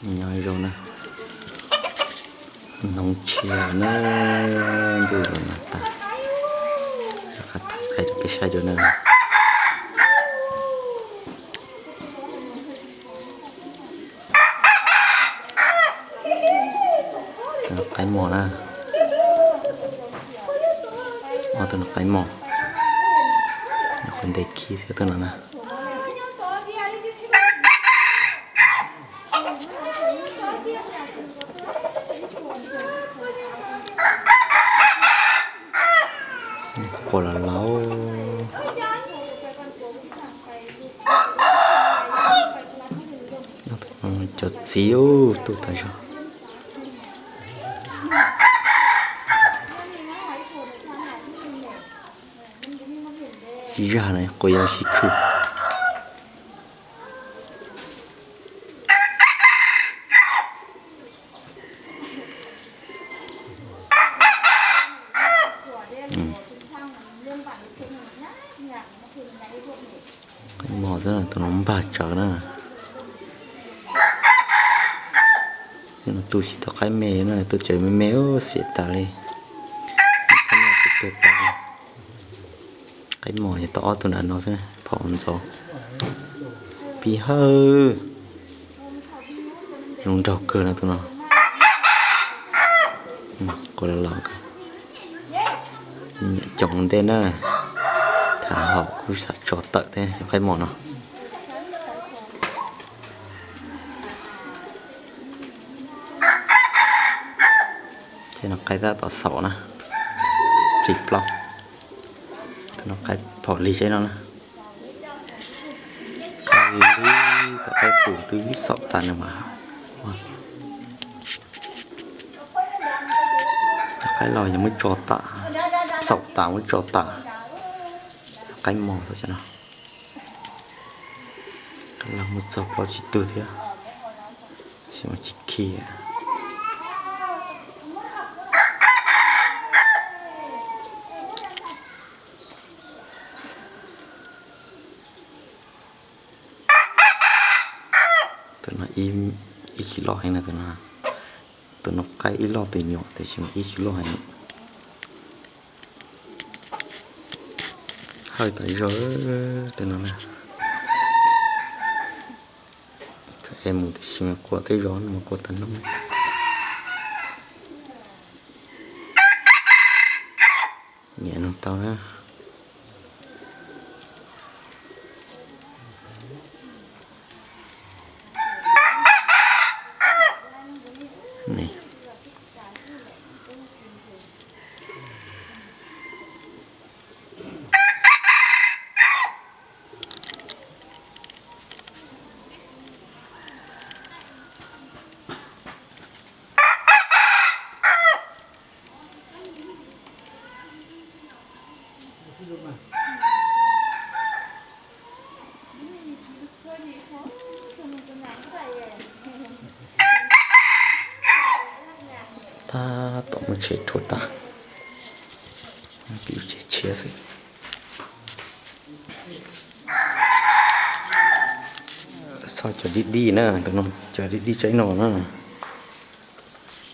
Nyob zoo na, hnub tshiab na, ntuj los nag tas, rov qab thov qab rau peb saib dua na. Tus no qaib mos na, ob tug no qaib mos, nyuam qhuav ntes khi thiab tus no na. Quas los laus, cov txiv tuaj tas zog. Zaj no quas yau sib khwm. Qaib mos xwb, tus no npag tsawv na. Tus no tu tsis tau qaib me na, tu cawv me me xiam tas li. Qaib mos yog tau ob tug nram no xwb, phom ntxov. Pib hawj, zoo nraug kawg no tus no. Quas los laus, nyiam coom ntej na, tham hom kuj xav tso tawm thiab cov qaib mos no. Tej no qaib tab tom xaum na, plig plaub. Tus no qaib phom lig tsaib no na. Qaib lig, cov qaib qus twb xaum tas no mas. Cov qaib laus yog muab tso tas, xaum tas muab tso tas. Qaib mos xwb no. Qaib laus muaj txog plaub tsib tug thiab, tsis muaj tsis khi. Tus no ib tsis loj heev na, tus no, tus no qaib ib loj tus nyuam tiam sis mas ib tsis loj heev. Hawj tas zog tus no na. Es mus tiam sis mas quas tej zaum no mas quas tag nrho. Nyiam nug tau na. Tab tom muab tsev rhuav tag, tsev tshiab xwb. Txhob cov dib dib na, tus no cov dib dib tsaib no na.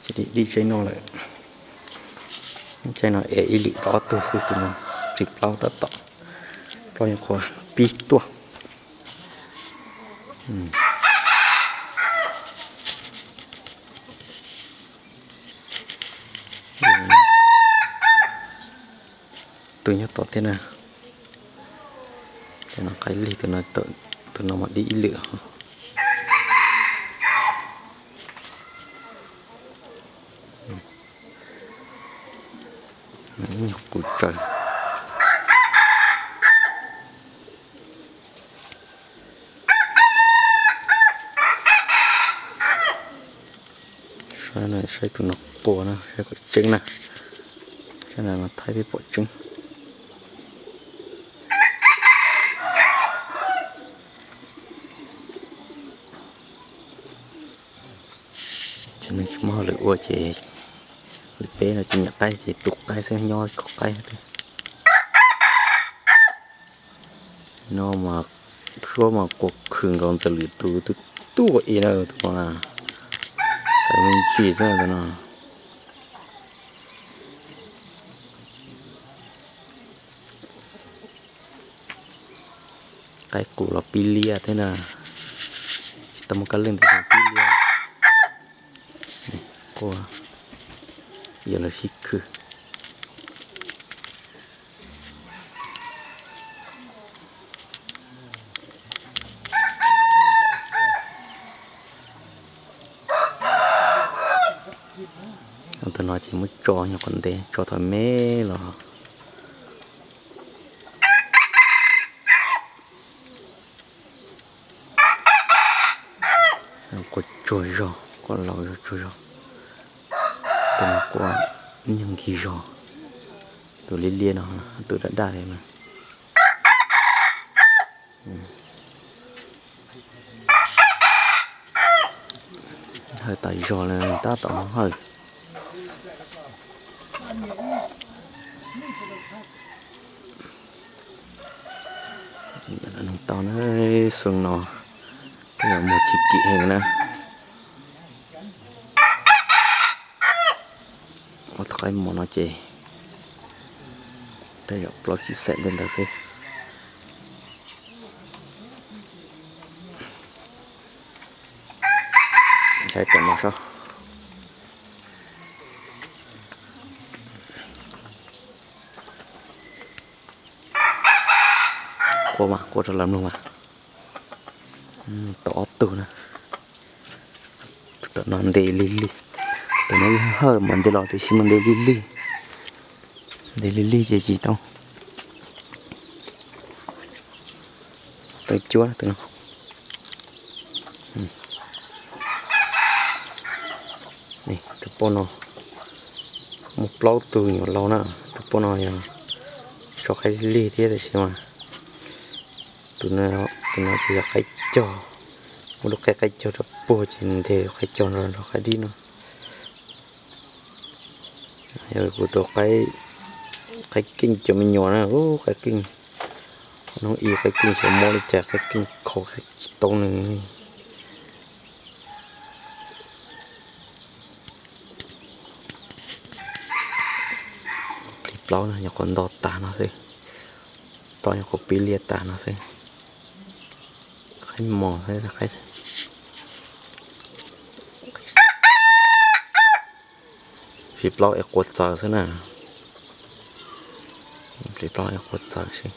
Cov dib dib tsaib no lawm. Tsaib no es ib lwm tau ob tug xwb, tus no plig plaub tab tom, plaub nyuam qhuav pib tuaj. Tus nyob tom thiab na. Cov no qaib lig, tus no mas dib ib lwm. Nyuag qus tsaws. Saib, saib tus no quas na, saib kom tseeb na. Saib no thaij peb pom tseeb. Ces nws tsis muaj hauj lwm ua ces lwm peb no tsis nyiam qaib ces tu qaib xwb, nyob kho qaib. No mas suab mas quas khwm nkaus ntxawm lwm tus, tus tuaj ib na tus no na. Tawv me ntsis xwb tus no. Qaib qus los pib liaj thiab na. Tsis tau muaj kab leej tus pib liaj. Quaj, yog lawv sib khwm. Tus no ces muab tso nyuam qhuav ntev, tso thaum me los. Quaj tsuag zog, quaj laus zog tsuag zog. Tus no quaj nyoog nkig zog. Tus liab liab no, tus daj daj li no. Hawj tas zog li, tab tom hawj. Nug tau na, xyoo no tej zaum muag tsis kim heev na. Ua tau qaib mos no ces tej zaum plaub tsib xees ntawd xwb. Ntshai tam no sab. Quaj mas, quaj rau lawv mloog mas. Tau ob tug na. Tus tom no nte lig lig. Tus no yeej hawj mas nte los tiam sis mas nte lig lig. Nte lig lig ces tsis tau. Tau cuab tus no. Tus poj no muaj plaub tug nyuam laus na. Tus poj no yog tso qaib lig thiab tiam sis mas tus, tus no ces yog qaib cog, muaj lub qe qaib cog rau puag ces ntes qaib cog nrog qaib dib no. Yog kuv tus qaib keej cov me nyuam na, qaib keej, hnub ib qaib keej xyov mob li cas, qaib keej kho tsis tau nws li. Plis plaub no nyuam qhuav nto tas no xwb, plaub nyuam qhuav pib liaj tas no xwb. Qaib mos xwb, qaib. Plis plaub es quav txawv xwb na. Plis plaub es quav txawv xwb.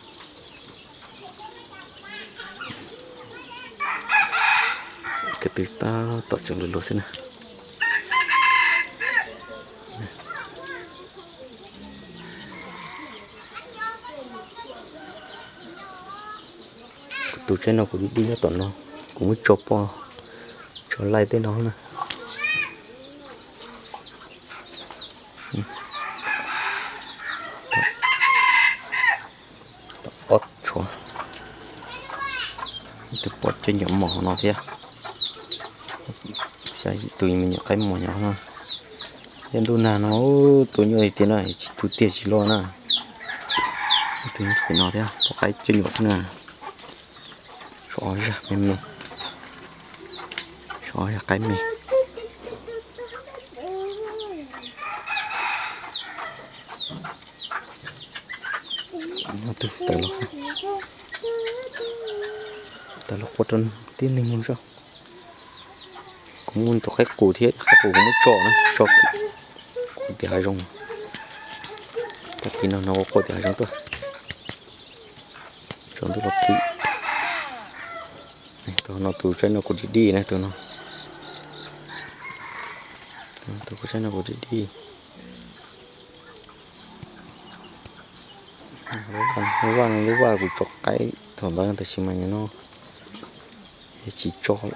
Ko tw tab tom tseem luag luag xwb na. Kuv tus tsaib no kuv dib dib nyob tom no, kuv muab tso poj, tso laij tej no na. Ob tshuav, ib tug poj coj nyuam mos hauv no thiab, xya tus me nyuam qaib mos nyob no. Yog ntuj nag no tus nyuam li tiag no tsis tu tiag tsis loj na. Ib tug nyob pem no thiab, poj qaib coj nyuam xwb na. Tshuav ob zaj me me, tshuav ob zaj qaib me. Tawm los, tawm los quaj rau tib neeg mloog saib. Kuv muaj tus qaib qus thiab, qaib qus kuv muab tso na, tso kwm tim hav zoov. Tag kis no no ua quaj tim hav zoov tuaj. Tsaus ntuj los pw. Tus no tus tsaib no kuv dib dib na, tus no, tus kuv tsaib no kuv dib dib. Lub vaj no lub vaj kuv tso qaib thaum ntawd tab sis mas nim no tsis tso lawm.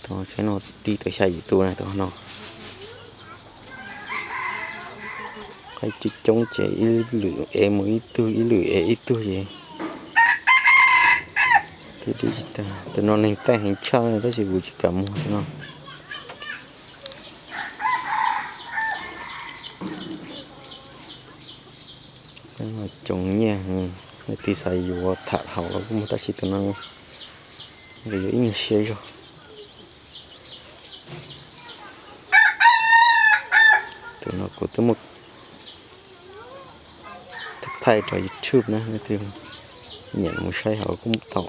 Tus tsaib no tib tau xya yim tus na tus no. Qaib coob coob ces ib lwm ev mus ib tug ib lwm ev ib tug ces twb dib tsis tag. Tus no neeg taij heev tshaj tab sis kuv tsis kam muag tus no. Coob nyiaj, leej twg xav yuav tham haum los kuj muaj tab sis tus no yuav ib nyuag siab zog. Tus no kuv twb muab thaij rau YouTube na, leej twg nyiam mus saib hauv kuj tau.